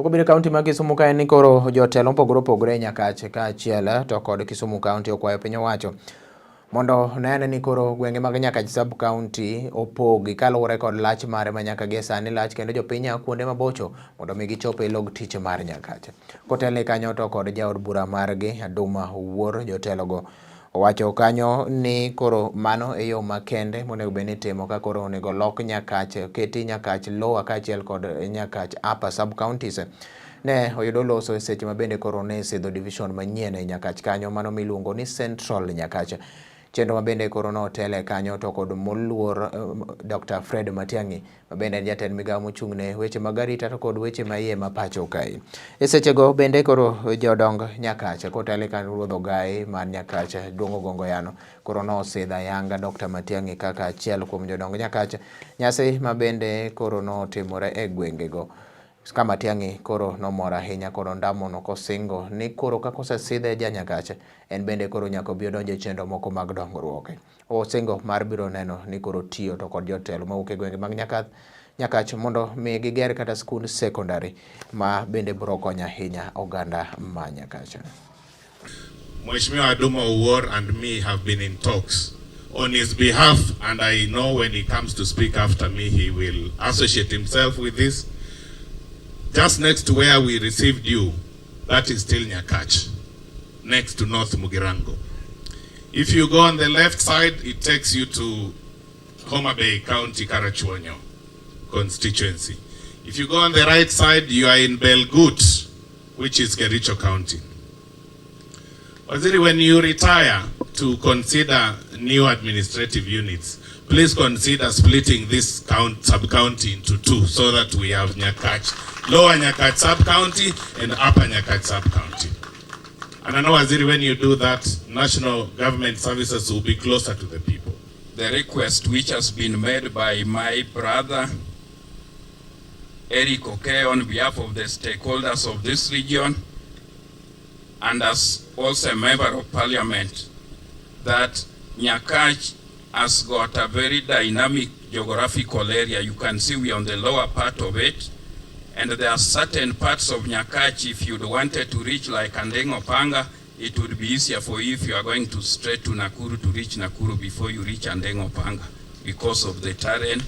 To kobiro e kaunti ma Kisumu ka en ni koro jotelo mopogore opogore e Nyakach kaachiel to kod Kisumu kaunti okwayo piny owacho mondo onene ni koro gwenge mag Nyakach sub county opogi kaluwore kod lach mare ma nyaka gie sani lach kendo jopiny a kuonde mabocho mondo mi gichop e log tich mar Nyakach. Kotelne kanyo to kod jaod bura margi Aduma Owuor jotelogo owacho kanyo ni koro mano e yo makende monego bed ni itimo ka koro onego lok Nyakach keti Nyakach Lower kaachiel kod Nyakach Upper sub counties. Ne oyudo loso e seche ma bende koro ne isidho division manyien e Nyakach kanyo mano miluongo ni Central Nyakach. Chenro ma bende koro notele kanyo to kod moluor Dr. Fred Matiang'i ma bende en jatend migawo mochung' ne weche mag arita to kod weche ma iye ma pacho kae. E sechego bende koro jodong Nyakach kotele kanyo ruodh Ogai mar Nyakach Duong' Ogongo Yano koro nosidho ayanga Dr. Matiang'i kaka achiel kuom jodong Nyakach. Nyasi ma bende koro notimore e gwengego ka Matiang'i koro nomor ahinya kod ondamono kosingo ni koro kaka osesidhe ja Nyakach en bende koro nyaka obi odonj e chenro moko mag dongruok. Osingo mar biro neno ni koro tiyo to kod jotelo mawuok e gwenge mag Nyakach mondo mi giger kata skund sekondari ma bende biro konyo ahinya oganda ma Nyakach. Mheshimiwa Aduma Owuor and me have been in talks on his behalf, and I know when he comes to speak after me, he will associate himself with this. Just next to where we received you, that is still Nyakach, next to North Mugirango. If you go on the left side, it takes you to Homa Bay County, Karachuonyo constituency. If you go on the right side, you are in Belgut, which is Kericho County. Waziri, when you retire to consider new administrative units, please consider splitting this sub-county into two so that we have Nyakach, Lower Nyakach sub-county and Upper Nyakach sub-county. And I know, Waziri, when you do that, national government services will be closer to the people. The request which has been made by my brother, Eric Oke, on behalf of the stakeholders of this region, and as also a member of parliament, that Nyakach has got a very dynamic geographical area. You can see we are on the lower part of it, and there are certain parts of Nyakach, if you'd wanted to reach like Andengo Panga, it would be easier for you if you are going to straight to Nakuru to reach Nakuru before you reach Andengo Panga because of the terrain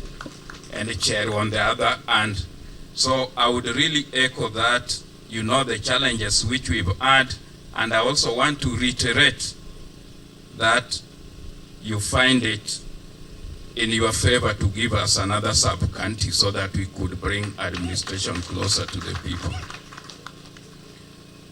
and the chair on the other hand. So I would really echo that, you know, the challenges which we've had, and I also want to reiterate that you find it in your favor to give us another sub-county so that we could bring administration closer to the people.